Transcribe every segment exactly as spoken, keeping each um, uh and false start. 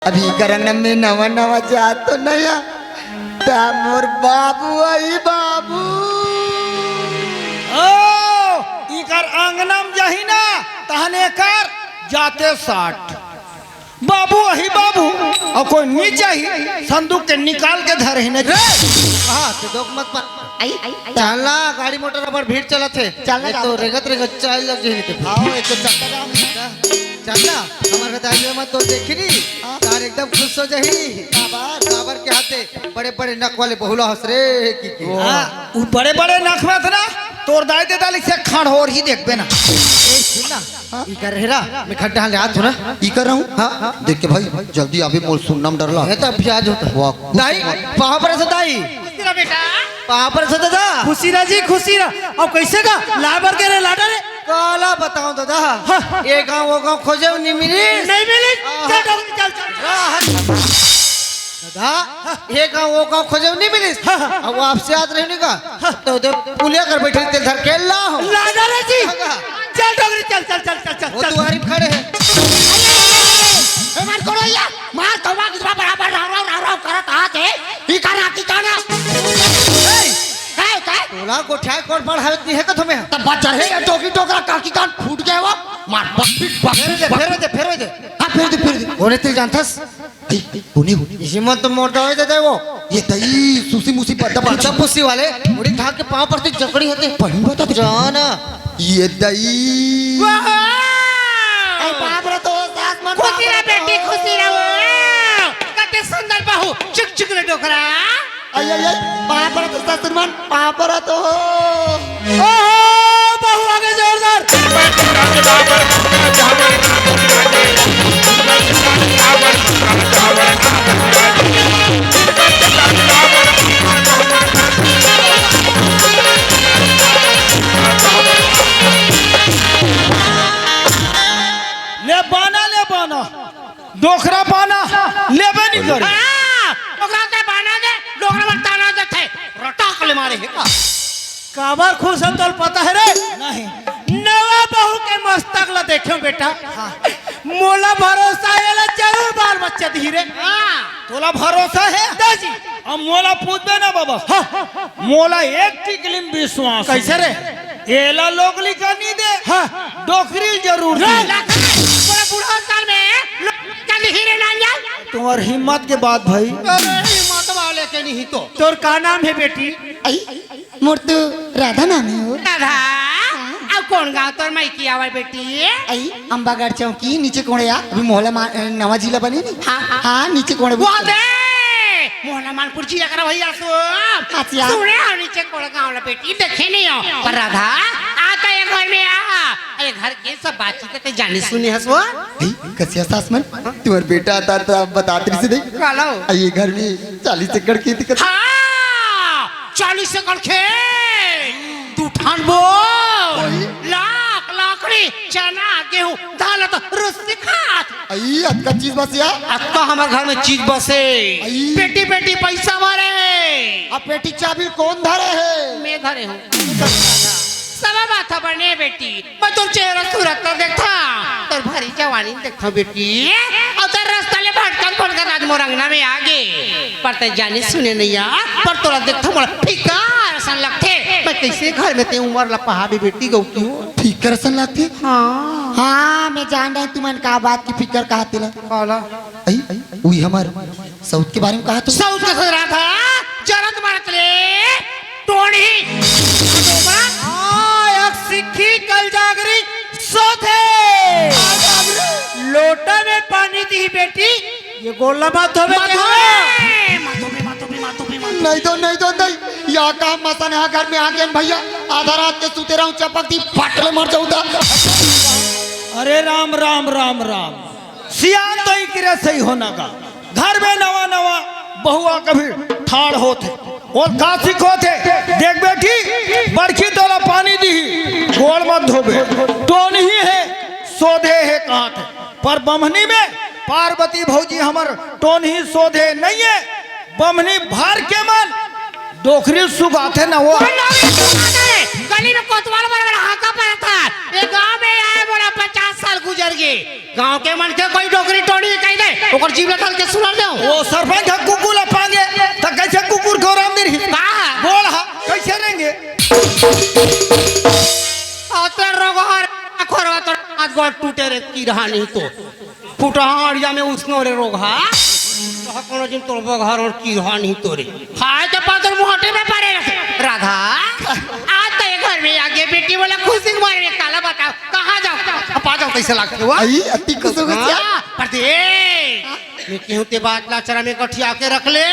अभी करन में नवा नवा जात तो नया, ता मोर बाबू आई बाबू। ओ, इकर अंगना में जाही ना, तहने कर जाते साठ। बाबू अही बाबू, अउ कोई नी चाही, संदूक के निकाल के धरे ही ना। रे! हाँ, तो दोख मत पा। आई, आई, आई। चल ना, गाड़ी मोटर अबर भीड़ चलत हे। चल ना, ये तो चल। रेगत रेगत चाल लग जाही ते। आओ, एक तो चक्कर आ गया। चल ना, हमर घर दाई में तो देखी नी, हाँ। तार एकदम खुश हो जाही। काबर? काबर के हाथे बड़े बड़े नक वाले बहुला हस रे की की। हाँ, उ बड़े बड़े नक में था ना, तोर दाई दे दाली से खाड़ हो रही देखबे ना। ए, सुन ना, हाँ? ई कर रहे रा, मैं खड्डा ले आ तू ना। ई कर रहा हूँ। हाँ, हाँ। देख के भाई, जल्दी आवे, मोर सुनना में डर ला। ये तो अभी आज होता। वाह, दाई, पाँव पर से दाई। खुशी रह बेटा। पाँव पर से दादा। खुशी रह जी, खुशी रह। अब कैसे का? लाबर के रे लाडा रे। काला बताऊं दादा। हाँ। ये गांव वो गांव खोजे नहीं मिली। नहीं मिली। हाँ। चल डोकरी, चल, चल। राहत। दादा, ये गांव वो गांव खोजे नहीं मिली। हाँ, हाँ। अब वापसी आत रही नहीं का? तो दे पुलिया कर बैठे तेल धर के ला हो। लाडा रे जी। हाँ। चल डोकरी, चल, चल, चल, चल, चल, वो चल। दुआरी में खड़े हैं। ए, मार करो या, मार कौवा की बराबर राव, राव, राव, राव करत हाथ है। ई का राती का ना? ए, काय, काय? तोला गोठिया कोन पढ़ावत नहीं है का तुम्हें? तब बच रहे हैं, डोकरी डोकरा काकी कान फूट गए वो। मार, बक, बक, बक, फेर दे, बक। फेर दे, फेर दे। हाँ, फेर दे, फेर दे। ओने ते जानथस? ए, ए, कोने हो? इसी मन तो मोटा हो जाता है वो। ये दई, सुसी मुसी बद्दा बद्दा पुसी वाले, मुड़ी ढाक के पाँव पर से जकड़ी होते। पढ़ी बता तो। जाना। ये दई। वाह! ए, बाप रे, तो सास मन खुशी रह बाप रे, बेटी, तो। खुशी रहो। कते सुंदर बहू, चुक चुक रे डोकरा। आई, आई, आई, बाप रे, तो सास मन, बाप रे, तो। ओहो, बहू आगे जोरदार। ले बाना, ले बाना। डोकरा बाना लेबे नहीं करे। हाँ, डोकरा ते बाना दे, डोकरा मन ताना देथे। रटाक ले मारे हे का? काबर खुश हन तोल पता है रे? नहीं। नवा बहू के मस्तक ला देखेंव बेटा। हाँ। मोला भरोसा हे, एला जरूर बाल बच्चा दिही रे। हाँ। तोला भरोसा हे? दाजी। अब मोला पूछबे ना बाबा। हाँ। मोला एक टिकली में विश्वास हे। कैसे रे? एला लोग लिखा नहीं दे। हाँ। डोकरी जरूर रे, दे। लाखन, तोला बूढ़ा साल में लोग लिखा नहीं रे ना जाए। तुम्हार हिम्मत के बात भाई। अरे हिम्मत वाले के नहीं तो। तोर का नाम हे बेटी? आई, मोर तो राधा नाम हे हो। राधा? अब कौन गाँव तोर मायके आवे बेटी? आई, अम्बागढ़ चौकी, नीचे कोड़े आ। अभी मोहला मा-, नवा जिला बनी नी? हाँ, हाँ। हाँ, नीचे कोड़े वो बुझ दे! मोहला मानपुर जिला करा भैया सो। हाँ, सिया। सुने हो नीचे कोड़े गाँव ला बेटी, देखे नहीं हो। पर राधा, आ तो ये घर में आ। अरे घर के सब बातचीत ते जाने सुने हस वो। ए, कसिया सास मन, तुम्हार बेटा आता तो अब बतात रही से देख। काला हो? आ, ये घर में चालीस एकड़ खेती कर। हाँ, चालीस एकड़ खेत, दू ठान बोर, लाख लाकड़ी, चना, गेहूं, दाल तो रुस्ती खात। आई, अतका चीज बस या? अतका हमर घर में चीज बसे। आई। पेटी पेटी पैसा भरे। अब पेटी चाबी कौन धरे हे? मैं धरे हूँ। सब बात बने बेटी। मैं तोर चेहरा सूरत ला देखथंव, तोर भरी जवानी देखथंव बेटी। अउ तोर रस्ता ले भटकत भटकत आज मोर अंगना में आगे। पर तैं जाने सुने नइ आ, पर तोला देखथंव मोला फिकर असन लगथे। मैं कइसे घर में ते उमर ला पहाबे बेटी गउ की हो। फिकर असन लगथे? हाँ। हाँ, मैं जान रहे तुमन का बात की फिकर कहा तेला। काला? अई, उही हमर सउत के बारे में कहा तो। सउत के ससुरा था, जरत मरत ले। टोनही। हाँ, एक सिक्खी कल जागरी सोधे। लोटा में पानी दी बेटी, ये गोला मत धोबे मत के धोबे, हवा। मत धोबे, मत धोबे, मत धोबे, मत धोबे। नहीं तो, नहीं तो, नहीं। या काम मसन है घर में आगे भैया। आधा रात के सुते रहूं, चपक दी, फट ले मर जाऊं ता। अरे राम, राम, राम, राम। सियान तो इकरे सही होना का। घर में नवा नवा बहुआ कभी ठाड़ होथे। ओला का सिखोथे? देख बेटी, बड़की तोला पानी दीही, गोड़ मत धोबे। टोनही हे, सोधे हे कहत हे। पर बम्हनी में पार्वती भौजी हमर टोनही सोधे नइये। बम्हनी भर के मन डोकरी सुगाथे न वो। गली में कोतवाल बराबर हांका पड़त हे। ये गांव में आए मोला पचास साल गुजर के गांव के मनखे कोई डोकरी टोनी कहि दे, ओकर जीभ ल धर के सुलर देव। ओ सरपंच ह कुकुर ल पांगे, त कइसे कुकुर के ओराम दे रही? का? बोल हा, कइसे रेंगे? अते रोगहा रे, खोरवा तोर हाथ गोड़ टूटे रे, किरहा नहीं तो। फुटहा अड़िया में उसनो रे रोगहा। तो कोनो दिन तोर बगहर अउ किरहा नहीं तो रे। खाए के पातर मुहटे में पड़े रहे। राधा, आज तो ये घर में आगे बेटी वाला खुशी के बारे में काला बताओ, कहाँ जाओ? अब आ जाओ, कइसे लागथे हो? आई, अति खुश हो गया। हाँ, पर दे, मैं कहूँ ते बात ला चरा में गठिया के रख ले।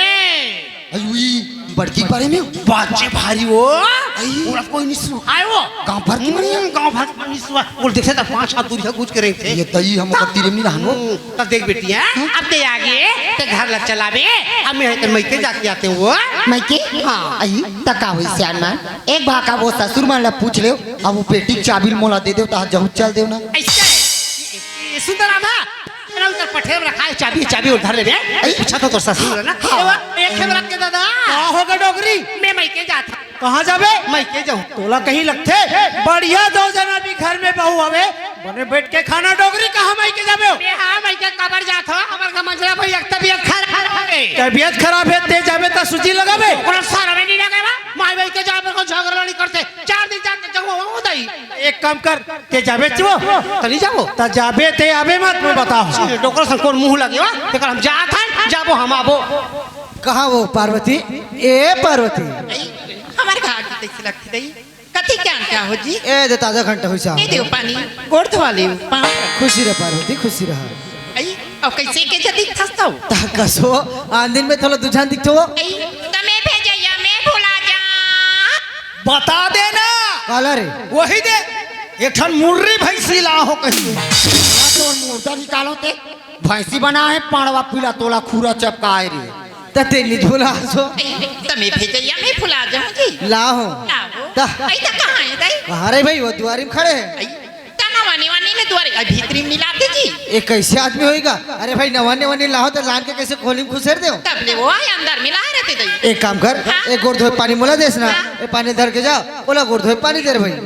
अयुई, बड़की के बारे में? बाचे भारी वो। आई। पूरा कोई नहीं सुन। आए वो। गांव भर की बढ़िया। हम्म, गांव भर की बढ़िया सुआ। बोल, देखे त पांच हाथ दूरी है, गुज के रहे थे। ये दई हम ओकर तीरे में नहीं रहनो। हम्म, तब देख बेटी, हैं? अब ते आगे, ते घर ला चलावे, अब मैं तेरे मइके जाके आते हैं वो। मइके? हाँ। आई, त का होई सियान मन? एक भाका वो ससुर मन ला पूछ लेव, अब वो पेटी के चाबी ल मोला दे देव, त जहू चल देव ना। ऐसे? ए, सुंदर राधा, तेरा उधर पठेव रखा है, चाबी, चाबी उधर ले ले। आई। पूछा तो तोर ससुर है ना। हाँ। ए, वो, एक खेप रख के दादा। का होगा डोकरी? मैं मइके जात हूँ। कहाँ जाबे? मइके जाहूँ। तोला कहीं लगथे? बढ़िया दो जना भी घर में बहू हवे, बने बैठ के खाना डोकरी, कहाँ मइके जाबे हो? मैं हाँ, मइके काबर जात हूँ, हमर का मंझला भाई एक तबीयत खराब है। तबीयत खराब है, ते जाबे त सूजी लगाबे? ओकरा सारा में नहीं लगे बा, माई भाई के जाबे को झगड़ा नहीं करते, चार दिन जाके जगह वो दई। एक काम कर, ते जाबे चिवो? त नहीं जाबो। त जाबे ते आबे मत, मैं बताओ। डोकर संग कोन मुंह लगे हो? तेकर हम जात हन, जाबो हम आबो। कहाँ वो पार्वती? ए पार्वती। हमर घर की कैसे लगती दई? कथी क्या क्या हो जी? ए दे ताजा घंटा हुई सा। ए देव पानी, गोड़ धोवा ले, पाँव। खुशी रह पार्वती, खुशी रह। आई, अब कैसे के जदी थस तो? ता कसो, आन दिन में थोड़ा दुझान दिखतो। आई, त मैं भेजैया, मैं भुला जा। बता देना। काला रे। वही दे, एक ठन मुर्री भैंसी ला हो कहीं। तोर मुर्दा निकालो ते। भैंसी बना है, पाड़वा पीला तोला खुरा चपकाए रे। त ते निधुला सो। तमे भेजैया में भुला जाऊं जी। लाहो। लाहो। त। आई त कहाँ है दाई? अरे भाई, वो दुआरी में खड़े हैं। आई, त नवाने वाने में दुआरी, आई भीतरी में मिलाते जी। ये कैसे आदमी होएगा? अरे भाई, नवाने वाने लाहो त लान के कैसे खोली में घुसेर दे? तब ले वो आए अंदर मिला रहते दाई। एक काम कर, हाँ। एक गोड़ धोए पानी मोला देस ना। हाँ। ए पानी धर के जाओ, बोला गोड़ धोए पानी दे रे भाई।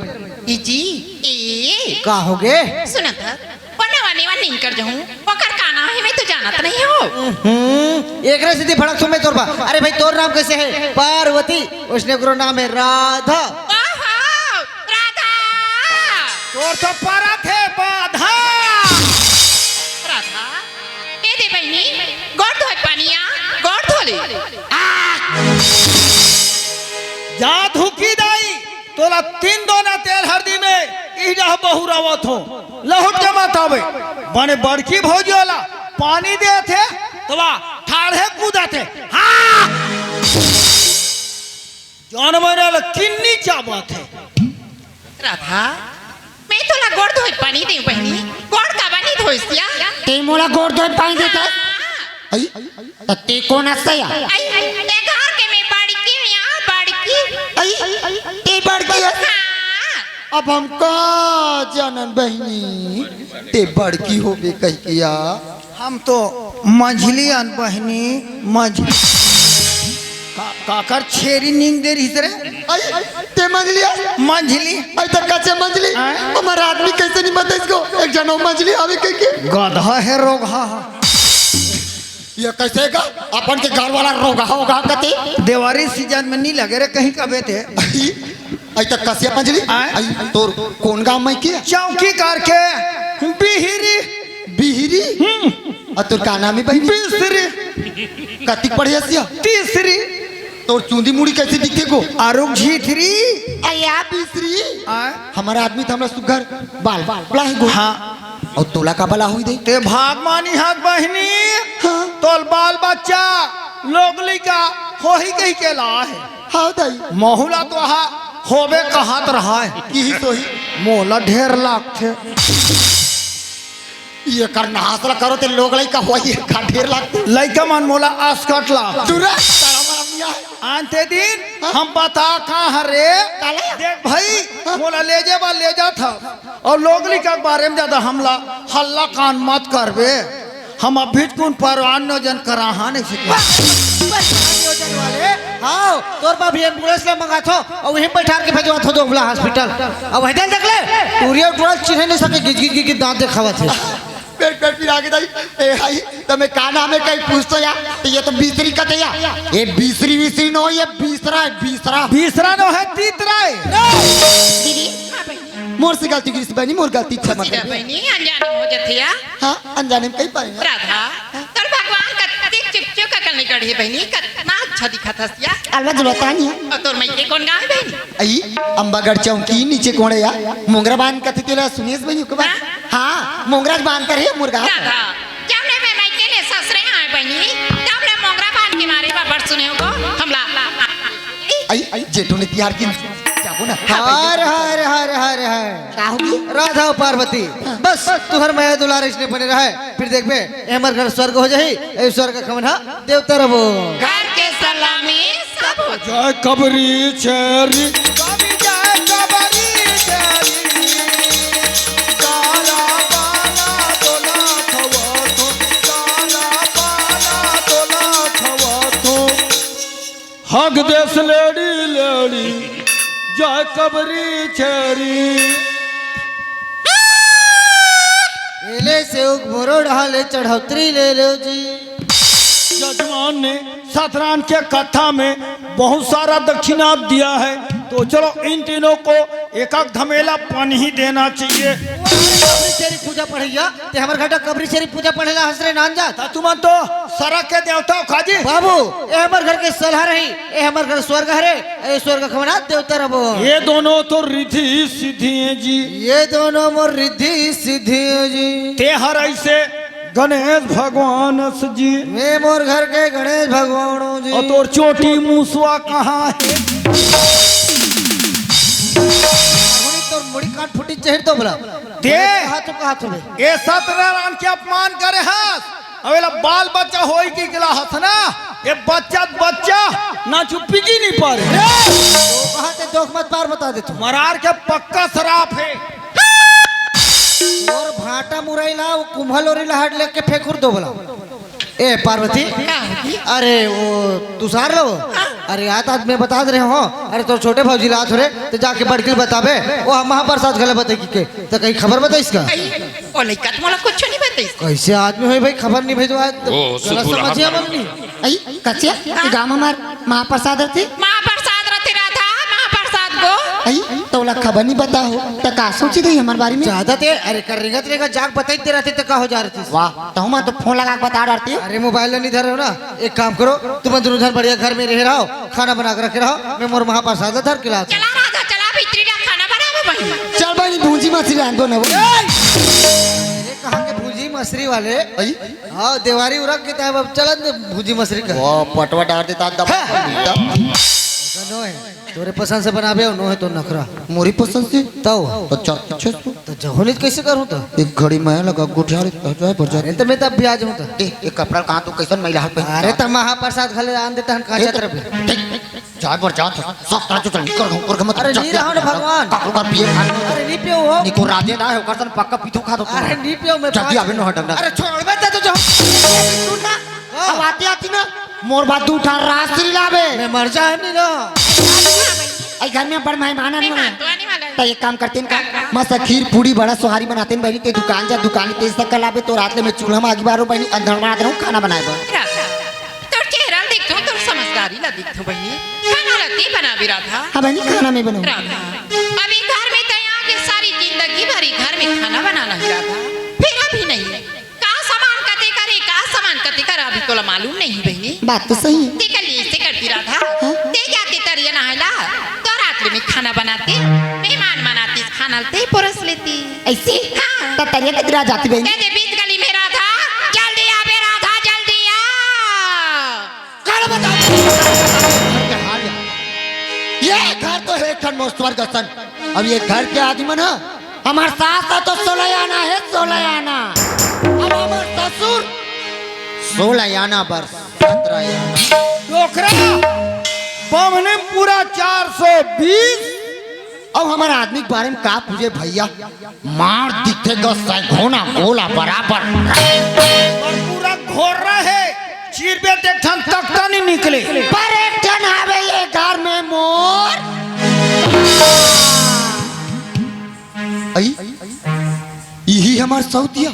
ई जी, ई। का हो गे? सुना था, वो नवा नवा निंकर जो हूँ, ओकर का नाम है, मैं तो जानत नहीं हो। हम्म, एकरे सीधी भड़क सुन मैं तोर बा। अरे भाई, तोर नाम कैसे है? पार्वती। उसने गुरु नाम है राधा। ओहो, राधा। तोर तो परत है बाधा। राधा, ए दे बहिनी, गोड़ धोए पानिया, गोड़ धो ले। आ! जा धुकी दाई। तोला तीन दोना तेल हरदी में इही डहा बहुरावत हो, लहुट के मत आवे। बने बड़की भौजी वाला पानी देथे, तोला ठाढ़े कूदथे। हाँ! जानवर वाला किन्नी चाबत है। राधा, मैं तोला गोड़ धोए पानी देव बहिनी, गोड़ काबर नहीं धोइस या? ते मोला गोड़ धोए पानी देता? हाँ। आई, त ते कोन हस या? आई, ते घर के में बड़की हूँ या, बड़की। आई, ते बड़की हस? हाँ। अब हम का जानन बहिनी, ते बड़की होबे कहि के या। हम तो मंझली अन बहिनी, मंझली। का, काकर छेरी नींद दे रही रे? आई, ते मंझली हस? मंझली। आई, त कच्चे मंझली। हाँ? हमर आदमी कैसे नहीं बता इसको? एक जनो मंझली आवे कहि के। गधा है रोगहा। ये कैसे का? अपन के घर वाला रोगहा होगा कते? देवारी सीजन में नहीं लगे रे कहीं का बेटे। आई, आई त कसिया मंझली। आय? आई, तोर कोन गांव में के? चौकी करके बिहिरी। बिहिरी? हम्म। अ तोर का नाम है बहिनी? बिसरी। कतिक पढ़े हस या? तीसरी। तोर चूंदी मुड़ी कैसे दिखथे गो? आरुग झीठरी। अया बिसरी। आय? हमर आदमी त हमला सुग्घर बाल, बाल, बाल है गो। हाँ। अउ तोला का बला होई दे? ते भागमानी हक बहिनी, हाँ। तोल बाल बच्चा, लोग लइका होही कहि के ला हे। हाँ दाई। महुला तो हा होबे कहत रहा हे। किही सोही। मोला ढेर लागथे। ये कर नहास ला करो ते लोग लइका होही का ढेर लागथे। लइका मन मोला आसकट ला। दूरा, तारा मारा मिया हे। आनते दिन हाँ? हम बता कहाँ हरे? काला? देख भाई, हाँ? मोला ले जाबा ले जात हव। अउ लोग लइका के बारे में ज्यादा हमला हल्ला कान मत करबे। हम अभी कुन परवान नोजन करा हाँ नहीं सीखे। बस, बस, नोजन वाले, हाँ, तोर बाप भी एम्बुलेंस ला मंगाथो अउ वहीं बैठार के भेजवाथो दोगला हॉस्पिटल। अब वहीं देख ले, टूरिया टूरा चिन्हे नहीं सके, गिज गिज गिज गिज दांत देखावत हे। पेट, पेट पिरा के दाई। ए भाई, तमे का नाम हे, कहीं पूछ तो या। तो ये तो बीसरी कथे या। ये बीसरी वीसरी नो, ये बीसरा हे, बीसरा। बीसरा नो हे, तीतरा हे। दीदी, हाँ बहिनी। मोर से गलती होइस बहिनी, मोर गलती, क्षमा कर दे। बहिनी, अनजाने में हो जाथे या। हाँ, अनजाने में कहीं पाए। राधा, तोर भगवान कतिक चिकचिक अकल निकल हे बहिनी, कतना अच्छा दिखत हस या। अलवा जुलता नहीं हे। अउ तोर मइके कोन गाँव हे बहिनी? अई, अम्बागढ़ चौकी नीचे कोड़े या, मोंगरा बांध कथे तेला सुनेस बहिनी ओकर बात? हाँ? हाँ, मोंगरा बांध कर हे मुर्गा। राधा, जब ले मैं मइके ले ससुरे आए बहिनी, तब ले मोंगरा बांध के मारे बा बड़ सुने हो को, हमला। अई, अई, जेठो ने तिहार की जाबो ना। हर हर हर हर हर। का होगी? राधा अउ पार्वती, बस तुहर मया दुलार इसने बने रहे, फिर देखबे, ए हमर घर स्वर्ग हो जाही, ए स्वर्ग खमन हा देवता रबो। घर के सलामी सब हो। जय कबरी छेरी। कबरी जय कबरी छेरी। तारा बाला तोला खवाथो, तारा बाला तोला खवाथो। हग देस लेड़ी लेड़ी, जय कबरी छेरी। एले से उक बोरो ढाले चढ़ौतरी ले लो जी। जजमान ने सतरान के कथा में बहुत सारा दक्षिणा दिया है, तो चलो इन तीनों को एक एक धमेला पानी ही देना चाहिए। कबरी छेरी पूजा पढ़ैया, ते हमर घर कबरी छेरी पूजा पढ़ेला हंस रे नान जात। ता तुमन तो सरग के देवता हो खाजी। बाबू, ए हमर घर के सलहा रही, ए हमर घर स्वर्ग हरे, ए स्वर्ग खमना देवता रबो। ये दोनों तो रिद्धि सिद्धि हे जी। ये दोनों मोर रिद्धि सिद्धि हे जी। ते हर ऐसे गणेश भगवान स जी। मैं मोर घर के गणेश भगवान हूँ जी। अउ तोर चोटी मुसवा कहाँ हे? अरे तोर मुड़ी काट फूटी चढ़ तो बोला। ते कहा तो कहा तो बे। ए सत्यनारायण के अपमान करे हस। अबे ला बाल बच्चा होई की गिला हस ना। ये बच्चा बच्चा ना चुप्पी की नहीं पारे। कहा ते दोख मत पार बता दे तू। मरार के पक्का शराब हे। और भाटा मुरई ला, वो कुंभल और लहट लेके फेंकुर दो बोला। ए पार्वती, का होगी? अरे वो तुषार लो, हाँ। अरे यार आज मैं बता दे रहे हो, अरे तो छोटे भौजी लात हो रे, तो जाके बड़की ल बताबे, वो हम महाप्रसाद घले बताई के, तो कहीं खबर बताइस का? अई, ओ लइका तो मोला कुछ नहीं बताइस। कैसे आदमी होई भाई, खबर नहीं भेजवा, तो ओ, गलत सुतुला समझिया हाथ मन नहीं। अई, कचिया, हाँ? गाँव में हमार महाप्रसाद रथे? महाप्रसाद रथे राधा, महाप्रसाद को। अई, तोला खबर नहीं बता हो, त का सोची रही हमार बारे में? ज्यादा ते, अरे कर रेंगत रेंगत जाग बताई दे रहते त का हो जा रहती? वाह, तहु मैं तो फोन लगा के बता डरती हूँ। अरे मोबाइल नहीं धरे हो ना, एक काम करो, तुम दोनों जन बढ़िया घर में रह रहो, खाना बना के रखे रहो, मैं मोर महाप्रसाद धर के लाता हूँ। चला राधा, चला भीतरी जा खाना बनावे बहिनी। चल बहिनी, भूंजी मछली रांध दो ना वो। अरे कहाँ के भूंजी मछली वाले? अई? हाँ, देवारी उरक के ताब अब चलन दे भूंजी मछली का। वाह, पटवा डार देता दबा हाँ। कर देता। ऐसा नो है, तोरे पसंद से बनाबे, नो है तो नखरा। मोरी पसंद से? तव? तो चार पीछे से। तो जहोनित कैसे करूँ तो? एक घड़ी मैं लगा गुठियार जाए पर जाए। अरे तो मैं तब भी आ जाऊँ तो। ए, एक कपड़ा कहाँ तो कैसन मैला हाल पहन अरे तो महाप्रसाद घले आन देता हन, कहाँ ए, जात रहे? देख, देख, जाए पर जात, सब तरह से निकल घूम कर मत अरे जा, नहीं जा, रहो ना जा, भगवान। काकू का पिए खाने। अरे नहीं पियो हो। निको राजे ना है, ओकर सन पक्का पीथो खा दो तू। अरे नहीं पियो मैं जल्दी पाँच आवे नो हटंगा। अरे छोड़ बे, तो जो तू ना, हाँ। अब आती आती ना, मोर बाद दू ठा रास लावे। मैं मर जाए नहीं ना। आई घर में बड़ मेहमान आने वाले हैं। तो एक काम करते हैं का? मस्त खीर, पूड़ी, बड़ा सोहारी बनाते हैं बहनी। ते दुकान जा, दुकान तेज तक लाबे, तो रात ले मैं चूल्हा में आगी बारो बहनी, अंधड़ बना दे रहूं, खाना बनाए बर। राधा, तोर चेहरा ल देखथों, तोर समझदारी ला देखथों बहनी। खाना ला ते बनाबे राधा। हाँ बहनी, खाना मैं बनाऊँ। राधा, अभी घर में तैं आगे सारी जिंदगी भरी घर में खाना बनाना है राधा। फिर अभी नहीं। का सामान कते करे, का सामान कते करे, अभी तोला मालूम नहीं बहिनी। बात तो सही है। ते कल ऐसे करती राधा, हाँ? ते जाते तरिया नहायला, तो रात में खाना बनाते, मेहमान मनाते, खाना ते परोस लेती। ऐसे? हाँ। तो तरिया के दिला जाती बहनी। ते जे बीच गली में राधा, जल्दी आ बे राधा, जल्दी आ। कर बता। ये घर तो है एक ठन मोर स्वर्ग असन। अब ये घर के आदमी मन ह, हमार सास ह तो सोलह आना है, सोलह आना। अब हमार ससुर सोलह आना बर सत्रह आना। डोकरा, बमने पूरा चार सौ बीस। अब हमार आदमी के बारे में का पूछे भैया, मार दिखे ग सैघोना गोला बराबर। और पूरा घोर रहे। बेटे, एक ठन तख्ता नहीं निकले। पर एक ठन हवे ये घर में मोर। आई, इही हमर सौतिया।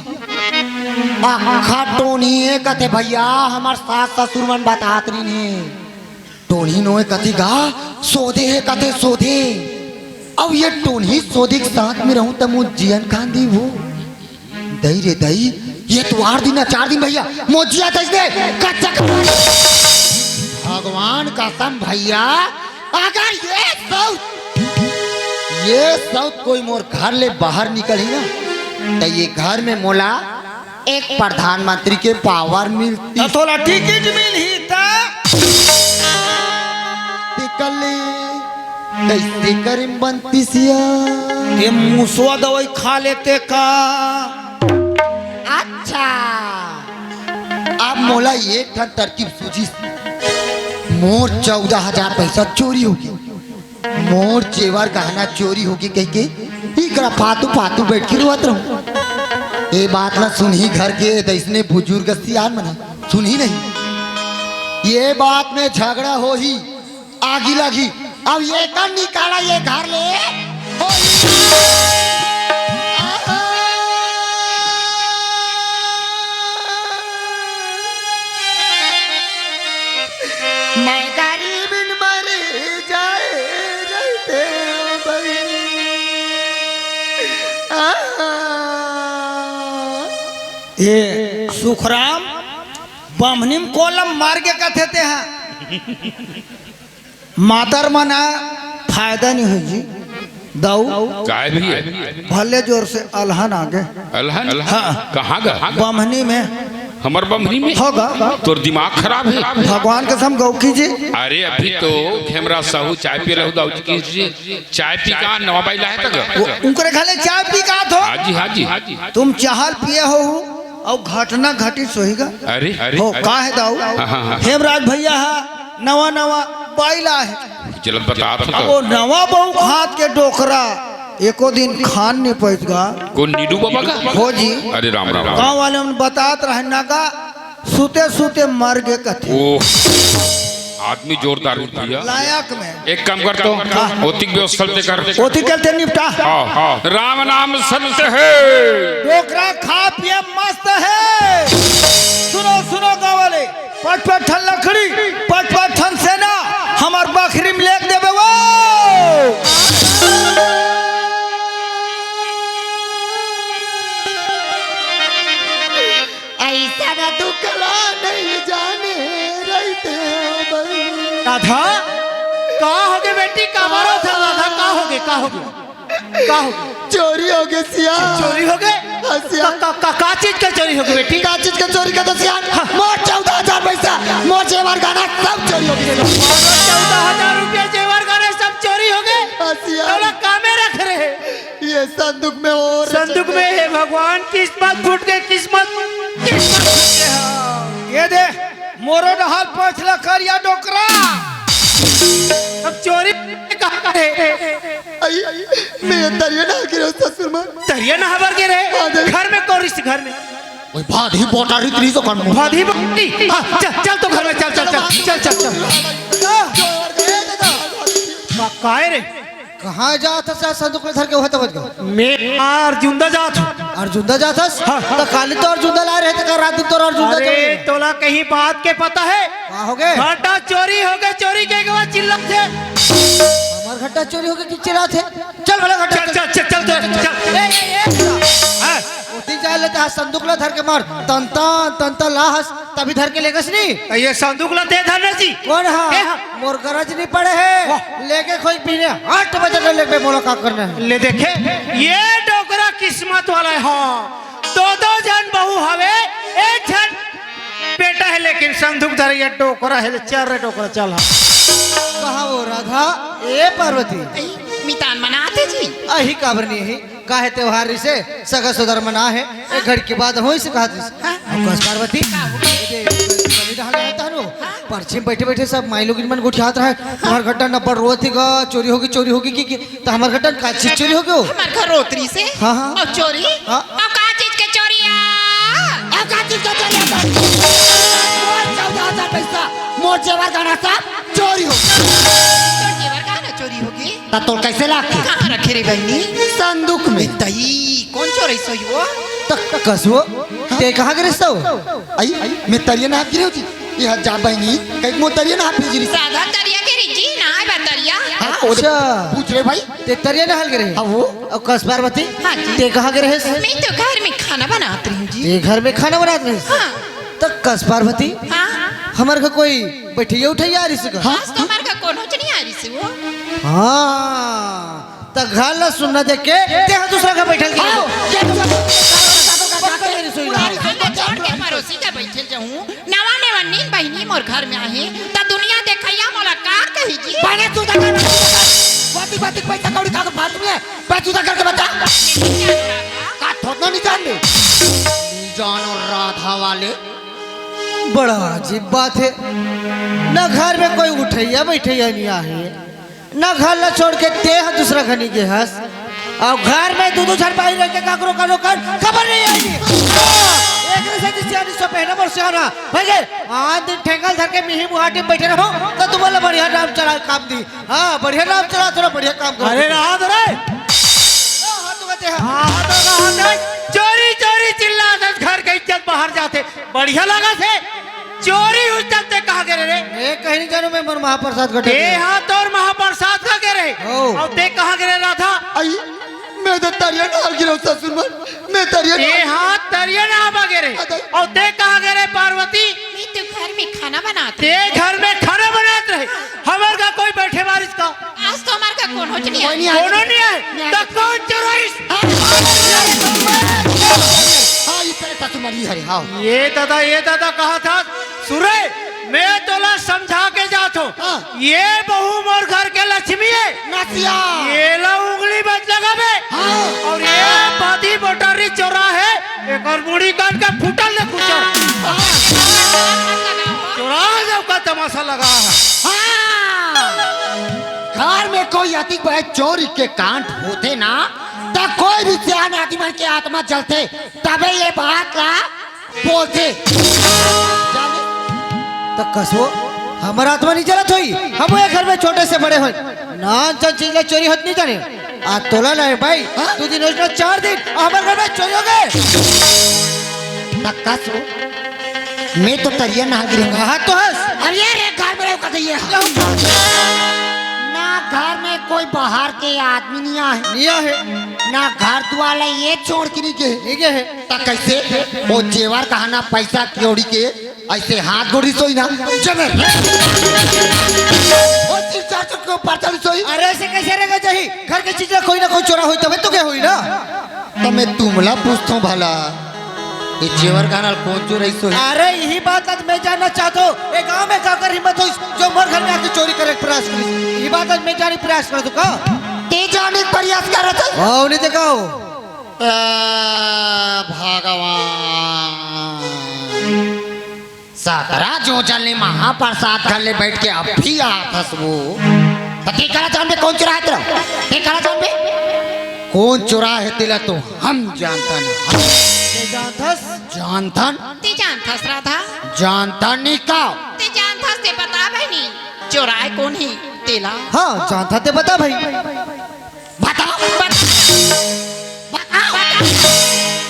अखा टोनी ए कथे भैया, हमर सास ससुर मन बतात रहिन हे। टोनी नोए कथे गा, सोधे हे कथे सोधे। अब ये टोनी सोधे के साथ में रहूं त मोर जियन कांदी वो। दई रे दई, ये तो आठ दिन ना चार दिन भैया, मोर जिया दई दे, कच्चा कच्चा। भगवान कसम भैया, अगर ये सौत, ये सौत कोई मोर घर ले बाहर निकलही ना, त ये घर में मोला एक प्रधानमंत्री के पावर मिलती। त तोला टिकट मिलही त? टिकली, कैसे करीम बनती सिया? ये मुसवा दवाई खा लेते का? अच्छा, अब मोला एक ठन तरकीब सूझिस। मोर चौदह हजार पैसा चोरी होगे, मोर जेवर गहना चोरी होगे कहिके इकरा फातू फातू बैठ के रोवत रहूं। ये बात ला सुनही घर के दइसने बुजुर्ग सियान मन सुनही नहीं। ये बात में झगड़ा होही, आगी लगी। अब ये कर निकाला ये घर ले। मैं गरीब मर जाए रहते भाई। ए सुखराम, बमनी में कोलम मार के कथे ते हा। मातर मन फायदा नहीं होई जी। दाऊ, काय भैया? भले जोर से अलहन आगे। अलहन? हाँ। कहाँ गा? बमनी में। हमर बमनी में? होगा। तोर दिमाग खराब है। भगवान कसम गौ की जी। अरे अभी तो खेमरा साहू चाय पी रहू दाऊ जी की जी। चाय पी का नवा बाई लाहे तक। वो उनकरे घले चाय पी का थो। हाँ जी, हाँ जी। तुम चाहल पिए हो और घटना घटित होईगा। अरे, अरे, हो, अरे। का है दाऊ? हाँ, हाँ, हाँ। हेमराज भैया हा नवा नवा बाई लाहे। चलत बतात हो तो। वो नवा बहू खात के डोकरा एको दिन खान नहीं पैत गा। कौन नीडू बाबा का? हो जी। अरे राम राम। गांव वाले मन बतात रहे ना का, सुते सुते मर गे कथे। ओह, आदमी जोरदार है भैया। लायक में। एक काम कर तो, हाँ। ओतिक व्यवस्था ते कर। ओतिक करते निपटा। हाँ, हाँ। राम नाम सत्य है। डोकरा खा पिए मस्त है। सुनो, सुनो गाँव वाले, पच पच ठन लकड़ी, पच पच ठन सेना, हमर बखरी में लेग देबे वो। ऐसा ना दुख ला नहीं जाने रहते हो बल। राधा, का होगे बेटी, का मारो था राधा, का होगे, का होगे? का हो? चोरी होगे सिया। चोरी होगे? हाँ, सिया। का, का, का, का चीज के चोरी होगे बेटी? का चीज के चोरी का तो सिया? हाँ। मोर चौदह हजार पैसा, मोर जेवर गहना सब चोरी होगे। चौदह हजार रुपया जेवर गहना सब चोरी होगे? हाँ, सिया। तोला कामे रख रहे। ये संदूक में और संदूक में हे भगवान, किस्मत फूट के, किस्मत, किस्मत फूट के। हाँ। ये दे। मोरो डहार पोछ ला करिया डोकरा। अब चोरी कहाँ करे? आई, मैं ये तरिया नहा के रहूं ससुर माँ। तरिया नहाबर के रहे? हाँ, दे। घर में कौन रिश्ते घर में? ओए, भाद ही बोटा रीत रीत तो कर मुंह। भाद ही बोटी। हाँ, चल, चल तो घर में, चल, चल, चल, चल, चल, चल। का, काय रे? कहाँ जात हस? संदूक ला धर के वहाँ तक बच गए। मैं अर्जुंदा जात हूँ। अर्जुंदा जात हस? हाँ, हाँ। तो काली तो अर्जुंदा ला रहे थे, का रात दिन तो अर्जुंदा अरे, चल रहे। तोला कहीं बात के पता है? का होगे? घटा चोरी होगे, चोरी के एक बार चिल्ला थे। हमार घटा चोरी होगे कि चिल्ला थे? चल भला घटा चल, चल, चल, चल, चल, चल। ए, ए, ए, हाँ। उठी जाए लेते हाथ संदूक ला धर के मार। तंता, तंता ला हस। तभी धर के लेगस नी। त ये संदूक ला ते धरना जी। कौन हा? ए हा। मोर गरज नहीं पड़े है। वाह। लेके कोई पीने आठ बजे कर लेबे, मोला का करना है? ले देखे, ये डोकरा किस्मत वाला है। हाँ, दो दो जन बहू हवे, एक जन बेटा है, लेकिन संदूक धर ये डोकरा है, चल रे डोकरा, चल हाँ। कहाँ वो राधा? ए पार्वती। मितान मनाते जी। अही काबर नहीं है। काहे त्योहार रिसे, सगा सोदर मन आ हे, एक घड़ी के बाद होइस कहत रिस। हाँ। अउ कस पार्वती, का हो गया? ए दे, बलि डहान जात हनु, हाँ। परछी में बैठे बैठे सब माई लोगिन मन गोठियात रहे, तुम्हार घटा नब्बड़ रोवत ही गा, चोरी होगी, चोरी होगी कि, कि, त हमर घटा का चीज चोरी होगी हो? हमर घर रोत रिसे। हाँ, हाँ। अउ चोरी? हाँ। अउ का चीज के चोरी आ? अउ का चीज के चोरी आ? मोर चौदह मोर जेवर गहना सब चोरी हो गे। तोर जेवर गहना चोरी हो गे? त तोर कइसे लागथे? कहाँ रखे रे बहिनी? संदूक में। तई, कोन चोरइस होही वो? त कस वो, तें कहाँ गे रहेस? अई, मैं तरिया नहात गे रहेंव जी। ए हा जा बहिनी, कहिके मोर तरिया नहात गे रहेंव जी। राधा तरिया गे रहेंव जी, नहाय बर तरिया। हाँ, ओ दे, अच्छा। पूछ रे भाई। तें तरिया नहाय ल गे रहेस? हाँ, वो। अउ कस पार्वती? हाँ जी। तें कहाँ गे रहेस? मैं तो घर में खाना बनात रहेंव जी। तें घर में खाना बनात रहेस? हाँ। त कस पार्वती? हाँ। हमर घर कोई बइठइया उठइया आय रिहिस का? हाँ। आज तो हमर घर कोनोच नइ आय रिहिस वो। हाँ, त घर ला सुन्ना देख के तें हा दूसरा घर बइठे ल गे। हाँ, ये तो पक्का हे रसोई ला। घर ला छोड़ के परोसी घर बइठे ल जाहूँ। नवा नवा नीन बहिनी मोर घर में आही, त दुनिया देखइया मोला का कही जी? बने तू देखा, बाती बाती पैसा कौड़ी का तो बात में, बे तू करके बता। का थोतना नइ जान दे? नइ जानो राधा वाले। बड़ा अजीब बात हे, न घर में कोई उठइया बइठइया नइ आहे, न घर ला छोड़ के तें ह दूसरा घनी गे हस, अउ घर में दू दू झन बाहिर रहिके काकरो काकरो कर खबर नइ आही। एकरे सेती सियानी सो पहना मोर सियाना, भइगे, आन दिन ठेंगा ल धर के मिही मुहाटी में बइठे रहूँ, त तुमन ला बढ़िया नाम चला काम दी। हाँ, बढ़िया नाम चला, थोड़ा बढ़िया काम करो। अरे रहा दे रे। हाँ, हाँ, तू कहते हैं। हाँ, तो रहा दे। चोरी, चोरी चिल्लाथस, घर के इज्जत बाहर जाथे। बढ़िया लागथे। चोरी उस तक तें कहाँ गे रहे रे? ए, कहीं नइ जानों मैं, मोर महाप्रसाद घटे तें गे। हाँ, तोर महाप्रसाद का गे रहे। हो। अउ तें कहाँ गे रहे राधा? अई, मैं तो तरिया नहाय ल गे रहेंव ससुर मन। मैं तरिया ए नहाय ल हाँ, तरिया नहाय बर गे रहे। अदे। अउ तें कहाँ गे रहे पार्वती? मैं तो घर में खाना बनात रहेंव। तें घर में खाना बनात रहे। हमर घर कोई बइठे बर आय रिहिस का? आज तो हमर घर कोनोच नइ आय। कोनो नइ आय। त कोन चोरइस? हाँ, हाँ, ये तेरे सासू माँ जी हरे, हाँ। ए दादा, ए दादा, कहा था, सुरे, मैं तोला समझा के जात हूँ। हाँ। ए बहू मोर घर के लक्ष्मी हे। नसिया। एला उंगली मत लगाबे। हाँ। अउ ए बादी बटरी चोरा हे, एकर मुड़ी काट के फूटल ले कुचर। हाँ। चोरा जब का तमाशा लगा हे। हाँ। घर में कोई अतिक बड़े चोरी के कांड होथे ना, त कोई भी सियान आदमी मन के आत्मा जलथे, तभे ए बात ला बोलथे। त कस वो, हमर आत्मा नइ जलत होही, हमू ए घर में छोटे से बड़े होन, नान चन चीज ला चोरी होत नइ जाने। आज तोला नइ हे भाई, हाँ? दू दिन होइस ना, चार दिन, हमर घर में चोरी हो गे। त कस वो, मैं तो तरिया नहाय गे रहेंव। कहाँ तो हस? अब ए रे घर में रहो कतई। ना घर में कोई बाहर के आदमी नइ आहे। नइ आहे। ना घर दुवार ला ए छोड़ के नइ गे। नइ गे हे। त कइसे? ओ जेवर गहना पइसा कौड़ी के अइसे हाथ गोड़ रिहिस होही ना। जमे। ओ तीन चार चुटकी ऊपर चली सोई। अरे अइसे कइसे रे गे जाही? घर के चीज ला कोई ना कोई चोरा होही तभे तो गे होही ना। त मैं तुमला पूछत हूँ भला, ए जेवर गहना ल कोन चोरइस होही? अरे इही बात आज मैं जानना चाहत हूँ, ए गाँव में काकर हिम्मत होइस जो मोर घर में आके चोरी करे के प्रयास करिस? इही बात आज मैं जाने के प्रयास करत हूँ का? तें जाने के प्रयास करत हस? हाँ, नइ देखव। ए भगवान। सतरा जोजन ले महाप्रसाद घर ले बइठ के अभी आत हस वो। त तें काला जानबे कोन चोरा हे तेला? तें काला जानबे? कोन चोरा हे तेला तो हम जानथन। तें जानथस? जानथन। तें जानथस राधा? जानथन नइ का? तें जानथस तें बता बहिनी, चोरा हे कोन हे तेला? हाँ, जानथन तें बता भाई। बता, बता, बता, बता,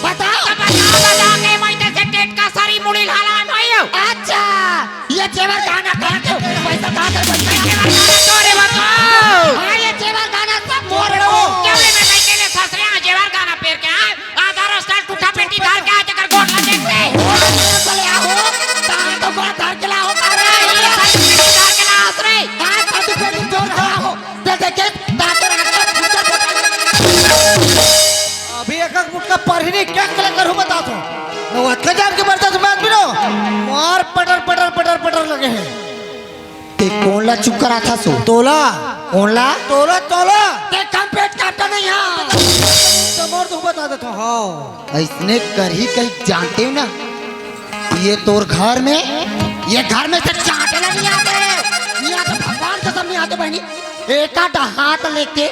बता। त बता, बता के मैं तैसे टेट का सारी मुड़ी लाला नहीं हूँ। अच्छा, ए जेवर गहना कहाँ के? पइसा कहाँ के? ए जेवर गहना तोरे बताओ। हाँ, ए जेवर गहना सब मोर हो। क्या मैं, मैं तेरे ससुरे यहाँ जेवर गहना पेर के आए? आधा रास्ता टूटा पेटी डाल के आज अगर गोड़ ला देख ले। चले आओ, तार तो गोड़ धर के लाओ, तार। ये सारी पेटी डाल के ला, आसरे। हाँ, तार तो पेटी जोर खड़ा हो। दे दे के दांत रख के फुटबॉल बता। अभी एक एक मुटका परहिनी क्या कले करू बता तो। वो अतका जान के मरता तो मैं आदमी नो। मार पटर पटर पटर पटर लगे हैं। ते कोन ला चुप कराथस ओ? तोला। कोन ला? तोला, तोला। ते कम पेट काटता नहीं यहाँ। तो मोर दुख बता देता हूँ, हाँ। अइसने करही कहीं जानते हो ना। ये तोर घर में, ये घर में से चाटे ला नहीं आते। नहीं आते, भगवान कसम नहीं आते बहिनी। एका हाथ लेके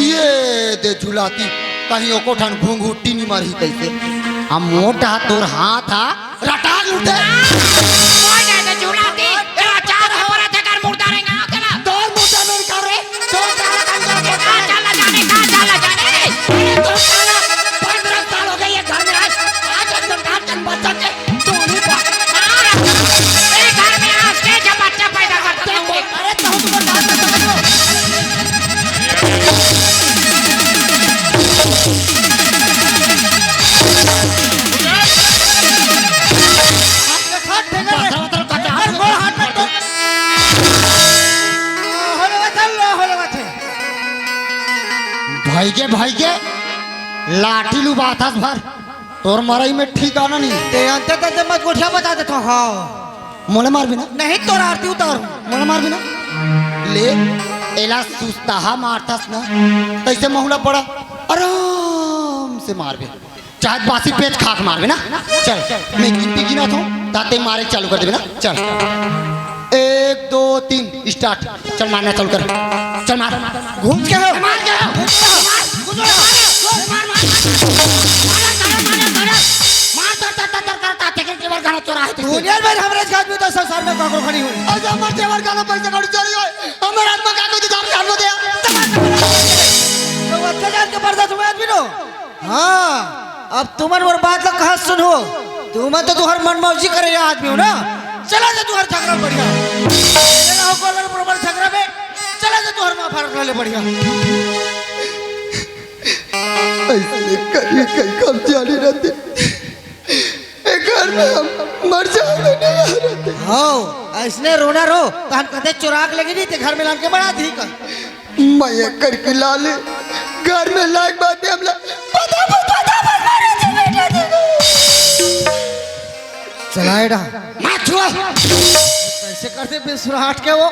ये दे झुलाती, कहीं ओको ठन घुंघुटी नहीं मारही कइसे। हम मोटा तोर हाथ हा रटाक लूटे। मोर जादा झुलाती, ए, रटाक भइगे भइगे, लाठी लुबाथस भर, तोर मरई में ठिकाना नहीं। ते अंते तंते मत गोठिया बता देथो। हाँ, मोला मारबे ना? नहीं, तोर आरती उतार। मोला मारबे ना? ले, एला सुस्ताहा मारथस ना, तइसे महुला पड़ा, आराम से मारबे। चाहे बासी पेज खा के मारबे ना। चल, मैं गिनती गिनाथों, ताते मारे चालू कर देबे ना। चल, एक, दो, तीन, start। चल, मारना चालू कर। चल, मार। घूम के हो। मार के हो। मार, मार, मार। मार, मार, मार, मार। मार, मार, मार, मार। मार, दर, दर, दर, दर करता, तेकर जेवर गहना चोरा है तुझसे। दुनिया में हमरे जात में तो संसार में काकरो खड़ी हुई। अरे, हमर जेवर गहना पैसा कौड़ी चोरी होय, हमर आत्मा का कोई दाम जान दे। तो अच्छा जान के पर्दा तुम्हें आदमी नो। हाँ, अब तुमन मोर बात ला कहा सुनहो। तुमन तो तुहर मन मौजी करे या आदमी हो ना। चला जा तुहर झगरा बढ़िया। मेरे रहो कोलर बरोबर झगरा में। चला जा तुहर माँ भारत वाले बढ़िया। ऐसे करिए कई काम जारी रहते। ए घर में हम मर जाएंगे नहीं रहते। हो, ऐसने रोना रो, तहन कते चुराक लगी नहीं, ते घर में लान के बड़ा दी कर। मैं एक करके लाले, घर में लायक बात है हमला। पता, पता, पता, पता, पता, पता, चलाए डा। मत छुआ। कैसे करते बेसुरा हट के वो?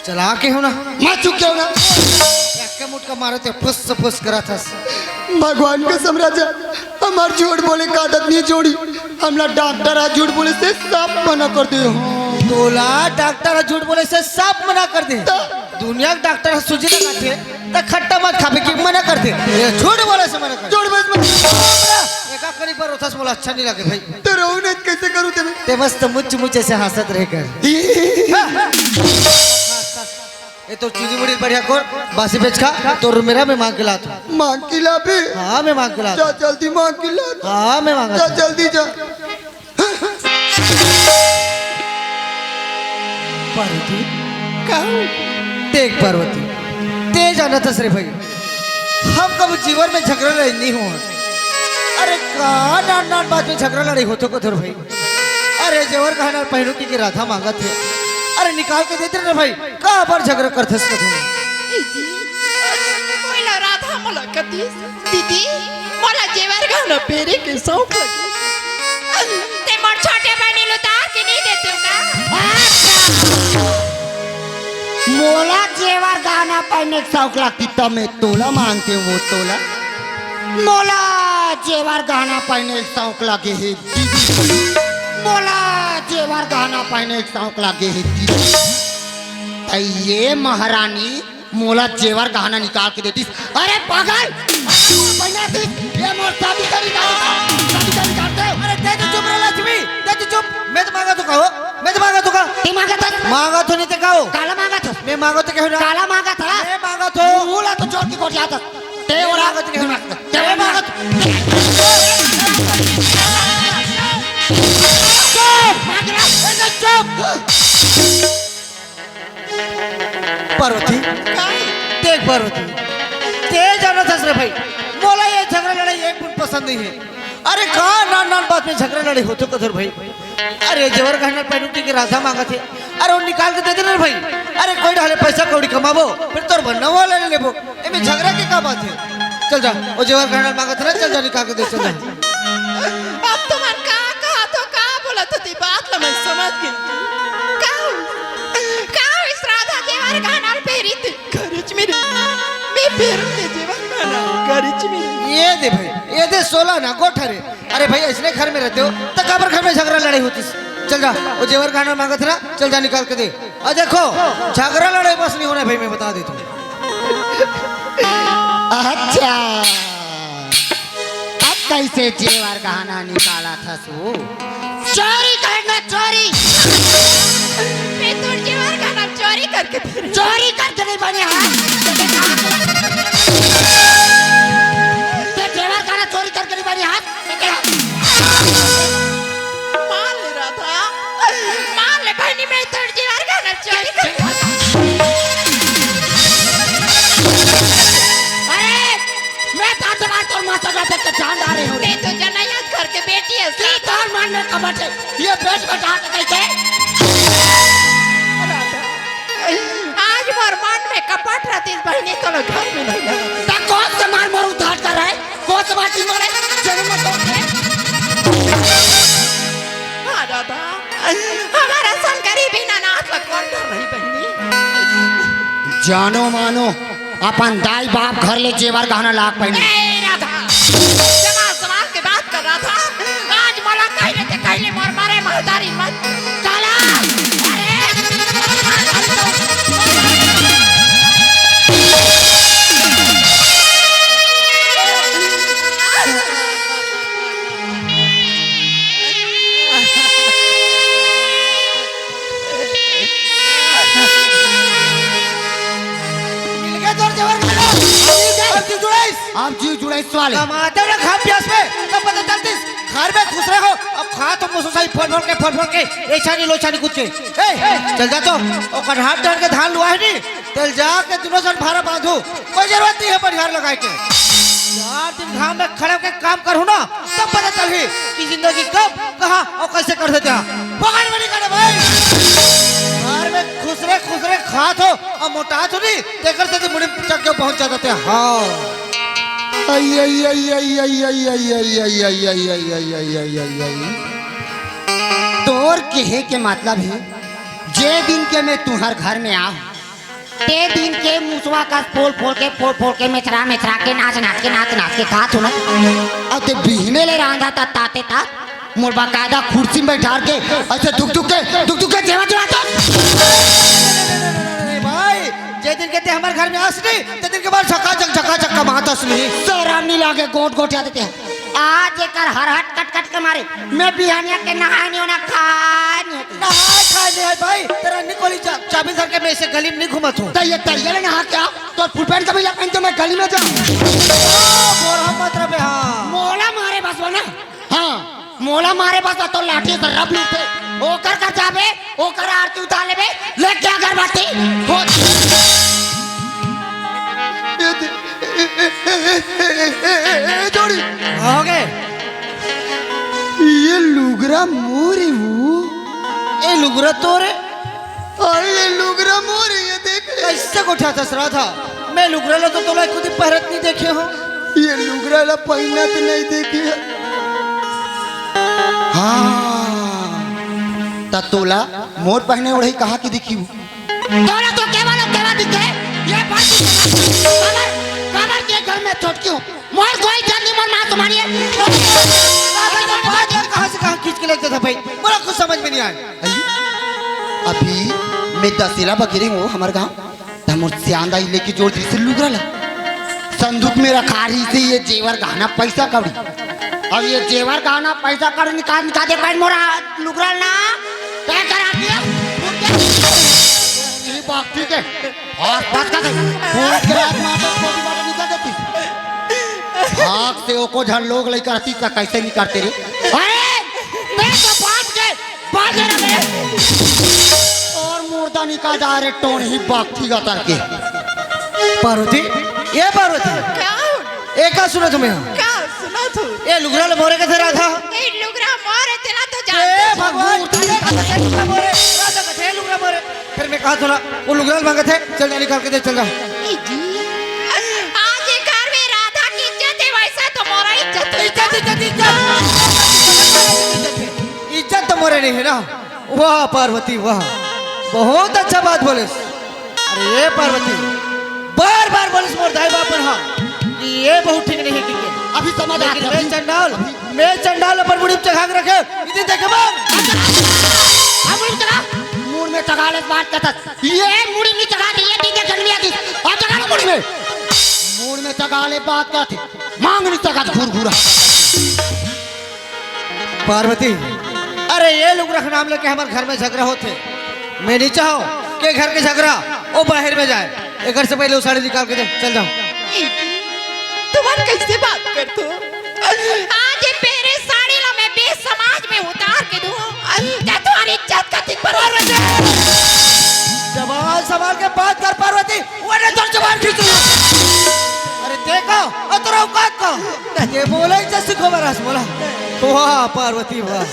चला के हो ना। मत चुप के हो ना। एक के मुटका मारे थे, फुस फुस करा था। भगवान कसम राजा, हमार झूठ बोले का आदत नहीं छोड़ी। हमला डॉक्टर आज झूठ बोले से साफ मना कर दे हो। तोला डॉक्टर आज झूठ बोले से साफ मना कर दे। तो? दुनिया के डॉक्टर सूजी लगाथे, त खट्टा मत खाबे कि मना कर दे। ये झूठ बोले से मना कर। झूठ बोले से मना। एका करी पर रोथस मोला अच्छा नहीं लगे भाई। तो रहू नहीं कैसे करूँ तेरे? ते मस्त मुच मुच ऐसे हंसत रह कर। ये तो चूजी मुड़ी बढ़िया कर, बासी बेच खा, तो मेरा मैं मांग के लात हूँ। मांग के ला बे। हाँ, मैं मांग के लात जा हूँ। जल्दी मांग के ला। हाँ, मैं मांगा जा था। जल्दी जा। पार्वती, कहूँ। देख पार्वती, ते जानत हस रे भाई, हम कभी जीवन में झगड़ा लड़ाई नहीं हुआ। अरे का नान नान बात में झगड़ा लड़ाई होतो कथोर भाई। अरे जेवर गहना पहनू की, की राधा मांगत हे। अरे निकाल के देते रे भाई, का बार झगड़ा करथस कथोर। ए जी, मोला राधा मोला कतिस, दीदी, मोला जेवर गहना पहने के शौक लगे। ते मोर छोटे बहिनी ल उतार के नहीं देते हो का? मोला जेवर गहना पहने के शौक लगती, तब मैं तोला मांगते वो तोला। मोला जेवर गहना पहने के शौक लगे हे दीदी, मोला जेवर गहना पहने के शौक लगे हे दीदी। त ये महारानी मोला जेवर गहना निकाल के देतीस। अरे पागल, पहना थी, ये मोर शादी का निकाल, शादी का निकाल दे। अरे दे तो चुप रे लक्ष्मी, दे तो चुप। मैं तो मांगा तो कहो, मैं तो मांगा तो का। ते मांगा था? मांगा तो नहीं ते कहो। काला मांगा था? मैं मांगा तो कहो ना। काला मांगा था? मैं मांगा तो। बोला तो जोर की कोट जाता। ते और मांगा तो कहो ना। ते मांगा तो। चुप, मांग रहा, चुप। पार्वती, देख पार्वती, ते जानत हस रे भाई, मोला ये झगड़ा लड़ाई एक बूंद पसंद नहीं है। अरे का नान नान बात में झगड़ा लड़ाई होथे कथोर भाई। अरे जेवर गहना पहनू की राधा मांगत हे, अरे वो निकाल के दे दे रे भाई। अरे कोई ढाले पैसा कौड़ी कमाबो, फिर तोर बनना वाला ले लेबो। एमे झगड़ा के का बात हे? चल जा, वो जेवर गहना मांगत हे ना, चल जा निकाल के दे, चल जा। अब तुमन का कहा तो का बोला तो ती बात ला मैं समझ गई। का हो? का हो इस राधा जेवर गहना ल पेरी ती? घरच में रही। मैं पेरू ते जेवर गहना घरच में रही। ये दे भाई, ये दे सोला ना गोठा रे। अरे भाई, ऐसने घर में रहते हो, तो काबर घर में झगड़ा लड़ाई होतीस? चल जा, वो जेवर गहना मांगत हे ना, चल जा निकाल के दे। और देखो, झगड़ा लड़ाई बस नहीं होना भाई, मैं बता देता हूँ। अच्छा, अब कैसे जेवर गहना निकाला था सो? चोरी करना, चोरी। मैं तो जेवर गहना चोरी करके फिर चोरी करके नहीं बने हाथ। ते जेवर गहना चोरी करके नहीं बने हाथ। मान ले राधा, मान ले बहिनी, मैं तोर जेवर गहना चोरी कर। अरे, मैं तार दबार तोर माता का देख के जान आ रहे हो रे। मैं तो जनैया घर के बेटी है। ये तार मान में कपट है, ये पेट में डाल के कैसे? राधा, आज मोर मन में कपट रहती बहिनी, तो घर में नहीं रहती। ता कौन सा आज मारे जन्म तो हाँ दादा, हमारा संग गरीबी ना नाच लगवान कर रही बहिनी। जानो मानो, अपन दाई बाप घर ले जेवर गहना लाग पहिने। ए राधा, जवान सवाल के बात कर रहा था। आज मोला कहले ते कहले मोर मारे महतारी मत। चला। अरे, मिल गया तोर जेवर गहना। अब जीव जुड़ाइस। अब जीव जुड़ाइस वाले। कमाते ना खा प्यास में, तब पता चलतीस। घर में खुसरे हो, अब खा तो मुसो सही फोड़ फोड़ के, फोड़ फोड़ के, ऐसा नहीं लो, ऐसा नहीं कुछ के। ए, चल जा तो, ओकर हाथ डाल के धान लुआ है नहीं, चल जा के दुनो जन भारा बांधू, कोई जरूरत नहीं है बनिहार लगाए के। चार दिन घाम में खड़े होके काम करहूं ना, तब पता चलही कि जिंदगी कब, कहां और कैसे कर देते हैं। पकड़ में नहीं करे भाई, घर में खुसरे खुसरे खात हो, अब मोटा चुनी, तेकर से मुड़ी चक के पहुंच जाते हैं। हाँ। आई, आई, आई, आई, आई, आई, आई, आई, आई, आई, आई, आई, आई, आई, आई, आई, आई, आई। तोर कहे के मतलब है, जे दिन के मैं तुम्हार घर में आऊं, ते दिन के मुसवा कस फोल फोल के, फोल फोल के, मेचरा मेचरा के, नाच नाच के, नाच नाच के खात हो ना। अब ते बिहने ले रांधा तात, ताते तात, मोर बाकायदा कुर्सी में बैठार के, ऐसे दुख दुख के, दुख दुख के जेवा जेवा तो। अरे भाई, जे दिन के ते हमारे घर में आस नहीं, ते दिन के बाद झकाझक, झकाझक कमात आस नहीं। शरम नहीं लागे, गोट गोट याद देते हैं। आज एकर हरहट कट कट के मारे, मैं बिहानिया के नहाए नहीं होना, खाए नहीं होती। नहाए खाए नहीं है भाई, तेरा निकोली चा-, चाबी धर के मैं इसे गली में नहीं घुमा थू। तो ये तरिया ले नहा क्या? तो फुल पैंट कभी पहन तो मैं गली में जाऊं? ओ, बोरा मत रहे, हाँ। मोला मारे बस वो ना। हाँ, मोला मारे बस तो लाठी से रब लूटे। ओकर कर जाबे, ओकर आरती उतार लेबे, ले क्या अगरबत्ती? हो। ए, ए, ए, जोड़ी। हो गए। ये लुगरा मोरे वो। ए लुगरा तोरे। अरे ये लुगरा मोरे, ये देख। कैसे गोठा था राधा? मैं लुगरा ला तो तोला खुद ही पहरत नहीं देखे हो। ये लुगरा ला पहिना तो नहीं देखे है। हाँ, त तोला मोर पहने ओढ़े कहा की दिखी हूँ। तोला तो केवल और केवल दिखे। ये बात कमर, कमर के घर में छोटकी हूँ। मोर कोई जात नहीं, मोर माँ तुम्हारी है। कहाँ से कहाँ खींच के लेके था भाई? बोला, कुछ समझ में नहीं आया। अभी मैं दसेला बगेरे हूँ हमारे गाँव। त मोर सियान दाई लेके जोर दिस लुगरा ला। संदूक में रखा रही से ये जेवर गहना पैसा कौड़ी। अब ये जेवर गहना पैसा कौड़ी निकाल, निकाल दे पाइन मोरा लुगरा ना। क्या करा दिया? ये बात ठीक है। और बात का गई। भूत के रात में तो छोटी बात निकाल देती। भाग से ओको झन लोग लेकर आती त कैसे निकालते रे? अरे, मैं तो बात के बाजे रहे। और मुर्दा निकाल जा रे, टोन ही बागथी गतर के। पार्वती, ये पार्वती। का? ए का सुना तुम्हें? का सुना तू? ए लुगरा ले मोरे कथे राधा। ए लुगरा मोरे तेला तो जानते ए हो। भगवान, ए लुगरा मोरे, राधा कथे लुगरा मोरे। फिर मैं कहा सुना, वो लुगरा मांगत है, चल जा निकाल के दे, चल जा। ए जी, आज ये घर में राधा की इज्जत है, वैसा तो मोरा इज्जत है। इज्जत, इज्जत, इज्जत। इज्जत तो मोरे नहीं है ना। वाह पार्वती वाह, बहुत अच्छा बात बोलिस। अरे ये पार्वती, बार बार बोलिस मोर दाई बाप मन हा कि ये बहुत ठीक नहीं है, ठीक है। अभी समझ आ लेकिन गया, मैं अभी। चंडाल, मैं चंडाल अपन मुड़ी में चघा के रखे, इतनी देखे बार। हम मुड़ी में चघा, मुड़ में चघा ले बात करता। ये मुड़ी में चघा दे, ये ठीक है, जन्मी आती। और चघा ले मुड़ी में। मुड़ में चघा ले बात करती। मांग नहीं चघा घूर घूरा। पार्वती, अरे ये लुगरा के नाम लेके हमारे घर में झगड़ा होथे। मैं नहीं चाहो कि घर के झगड़ा वो बाहर में जाए। एक घर से पहले वो साड़ी निकाल के दे, चल जाओ। तुमन कैसे बात करथो? आज ये पेरे साड़ी ला मैं बीच समाज में उतार के दूं, तो तुम्हारी इज्जत का दिन पर। जबान संभाल के बात कर पार्वती। वरना तोर जबान खींच लूं। अरे देखो, और तोर औकात का। ये बोला ही जैसे खबर आज बोला। वाह पार्वती वाह,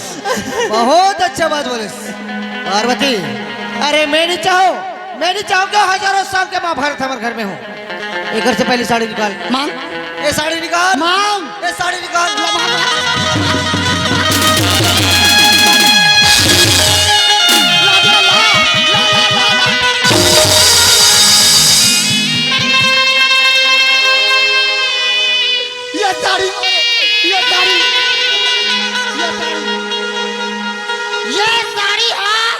बहुत अच्छा बात बोले पार्वती। अरे मैं नहीं चाहो, मैं नहीं चाहो कि हजारों साल के महाभारत हमारे घर में हो। एक घर से पहली साड़ी निकाल। मांग। ये साड़ी निकाल। मांग। ये साड़ी निकाल। ये साड़ी, ये साड़ी, ये साड़ी, ये साड़ी, हाँ।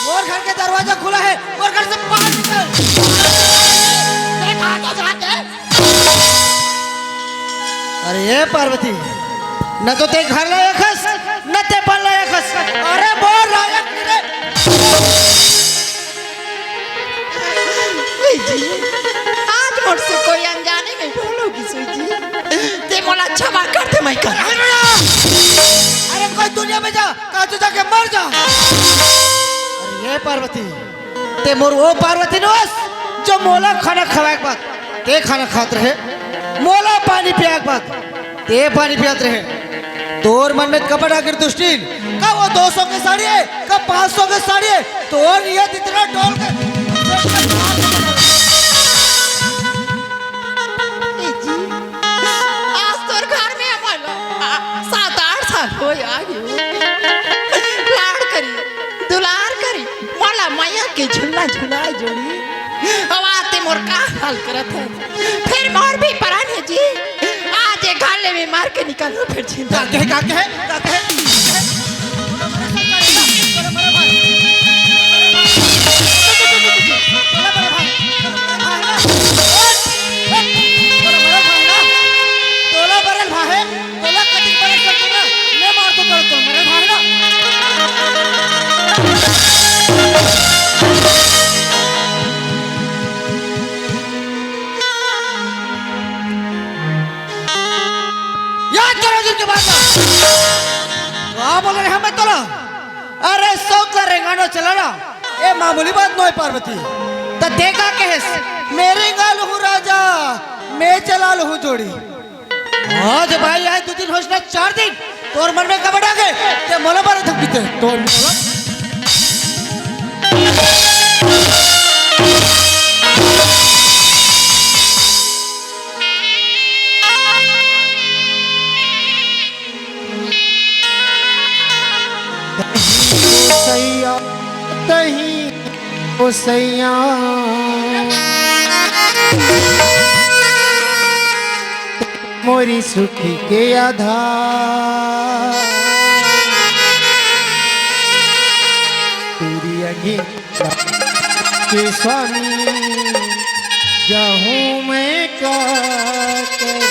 मोर घर के दरवाजा खुला है, मोर घर से बाहर निकल। देखा तो जाके। अरे ये पार्वती, न तो ते घर लायक हस, न ते बन लायक हस। अरे बोल लायक नहीं रे। ए जी, आज मोर से कोई अनजाने में भूल हो गिस हे जी। ते मोला क्षमा कर दे, मैं कर। अरे कोई दुनिया में जा, कहाँ तो जाके मर जा। अरे ये पार्वती, ते मोर वो पार्वती नोहस, जो मोला खाना खवाए के बाद ते खाना खात रहे, मोला पानी पियाए के बाद ते पानी पियात रहे। तोर मन में कपट आखिर दुष्टिन, का वो दो सौ के साड़ी है, का पाँच सौ के साड़ी है, तोर नियत इतना डोल के। ए जी, आज तोर घर में हमन ला, आ, सात आठ साल हो आ गयो। लाड़ करी, दुलार करी, मोला मया के झुलना झुलाए जोड़ी। अब आते मोर का हाल करत है। फिर मोर भी परान हे जी। आज ये घाले में मार के निकालो फिर जिंदा। का कहे, का कहे, का कहे? तोला बरन भाहे, तोला कतिक बरन कर तोला, मैं मार तो कर तो मेरे भाई ना। याद करो दिन के बाद ना। का बोल रहे हैं मैं तोला? अरे सौक ला रेंगानो चला ना। ए मामूली बात नोय पार्वती। त ते का कहेस? मैं रेंगालू हूँ राजा, मैं चलालू हूँ जोड़ी। आज भाई, आज दो दिन होइस ना, चार दिन तोर मन में कपट आगे, ते मोला मारे धमकी दे, तोर मोला। सैया, तही ओ सैया, मोरी सुखी के आधार, तेरी अंगी के स्वामी, जाहूं मैं का करूं?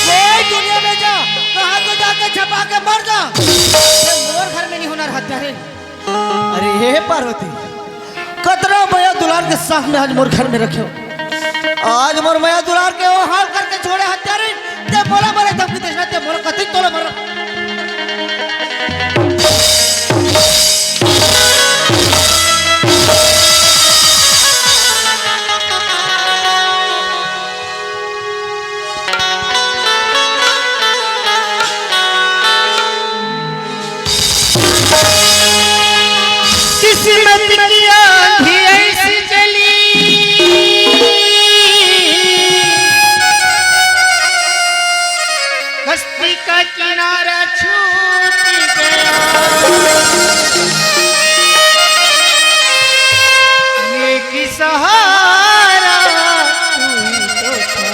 कोई दुनिया में जा, कहां तो जाके छपा के मर जा, ये मोर घर में नहीं होना रहता है। अरे हे पार्वती, कतरा मया दुलार के साथ में आज मोर घर में रखे हो। आज मोर मया दुलार के वो हाल करके छोड़े हत्यारी, ते मोला मरे धमकी देस ना, ते मोला कतिक तोला मर। किस्मत की आंधी ऐसी चली, कश्ती का किनारा छूट गया। ये की सहारा तू ही तो था।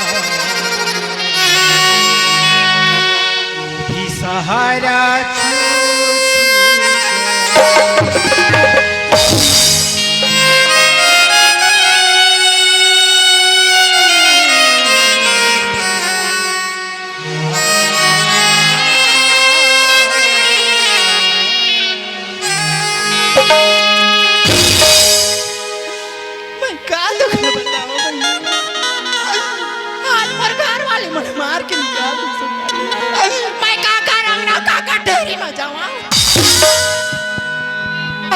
भी सहारा छूट गया। मैं का दुख ल बतावं भैया, आज मोर घर वाले मन मार के निकाल दिस। मैं का का रंगना, का का डेरी म जावं।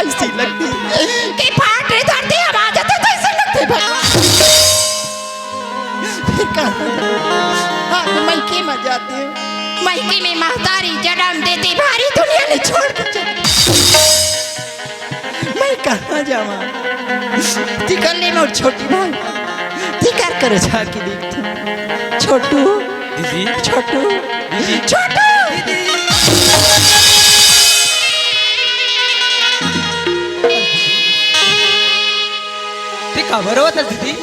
ऐसी लगथे कि फाट रे धरती, हम आ जाते तो ऐसे लगथे भगवान। फिर कहा, हाँ, मइके म जाते, मइके में महतारी जनम देती, भारी दुनिया ल छोड़ के चली। मैं कहाँ जावा? तिकर ले मोर छोटी भाई, तिकर करो जाके देखते। छोटू, दीदी। छोटू, दीदी। छोटू। ते काबर रोवत हस, दीदी?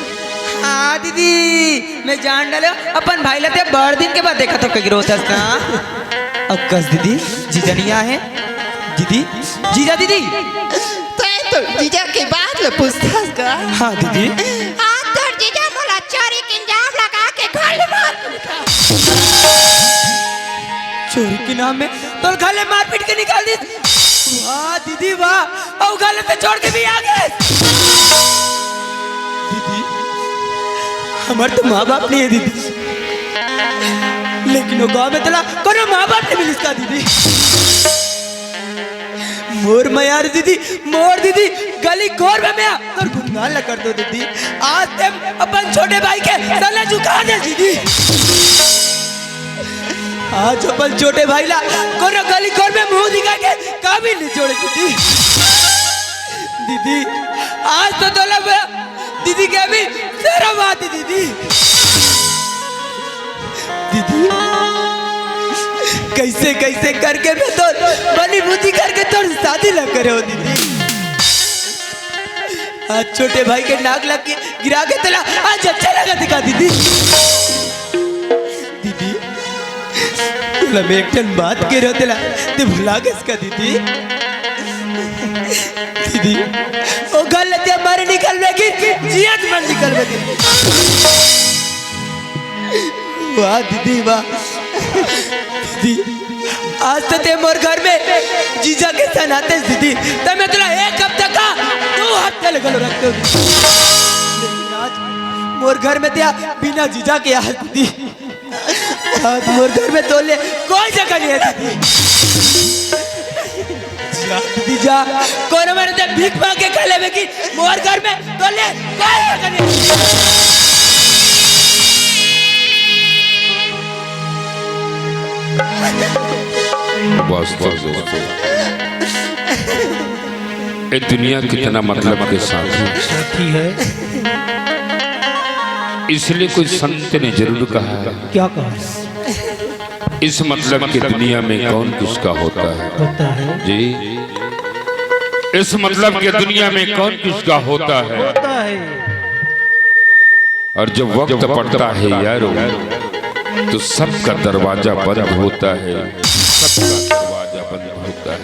हाँ दीदी, मैं जान डाले, अपन भाई ला ते बड़ दिन के बाद देखत हों, कहिके रोवत हस ना। अब कस दीदी, जीजा नहीं आए हैं। दीदी, जीजा दीदी। तैं तो जीजा के बात ल पूछथस का? हाँ दीदी। आज तोर जीजा मोला चोरी के इल्जाम लगा के घर ले मार पीट दिस। चोरी के नाम में तोर घर ले मार पीट के निकाल दिस। वाह दीदी वाह, अउ घर ले छोड़ के भी आ गे। दीदी, हमर तो माँ बाप नहीं है दीदी, लेकिन वो गाँव में तोला कोनो माँ बाप नहीं मिलिस का दीदी? मोर मयारू दीदी, मोर दीदी, गली कोर में मैं तोर गुणगान ला करत हों दीदी। आज ते अपन छोटे भाई के तला झुका दे दीदी। आज अपन छोटे भाई ला कोनो गली कोर में मुंह दिखा के काबिल नहीं छोड़े दीदी। दीदी, आज तो तोला मैं दीदी के भी शर्म आथे दीदी। दीदी, कैसे कैसे करके मैं तोर बनी बुद्धि करके तोर शादी ला करे हों दीदी। आज छोटे भाई के नाक ला के गिरा के तोला आज अच्छा लगथे का दीदी? दीदी, तोला मैं एक ठन बात कहे रहेंव, तोला ते भुला गेस का दीदी? दीदी, ओ घर ले ते मरे निकलबे कि जियत मर निकलबे दीदी? वाह दीदी, वाह। दीदी, आज तो ते मोर घर में जीजा के सन आतेस दीदी, त मैं तोला एक हफ्ता का दू हफ्ता ले घलो रखतेंव दीदी। लेकिन आज मोर घर में ते बिना जीजा के आए दीदी। आज मोर घर में तोर ले कोई जगह नहीं है दीदी। जा दीदी जा, कोनो मेर ते भीख मांग के खा लेबे कि मोर घर में तोर ले कोई जगह नहीं है। बस, बस, बस। ये दुनिया कितना मतलब के साथी है। साथी है। इसलिए कोई संत ने जरूर कहा है। क्या कहा है? इस मतलब की दुनिया में कौन किसका होता है? होता है। जी, इस मतलब की दुनिया में कौन किसका होता है? होता है। और जब वक्त पड़ता है यारो, तो सबका दरवाजा बंद होता है, सबका दरवाजा बंद होता है।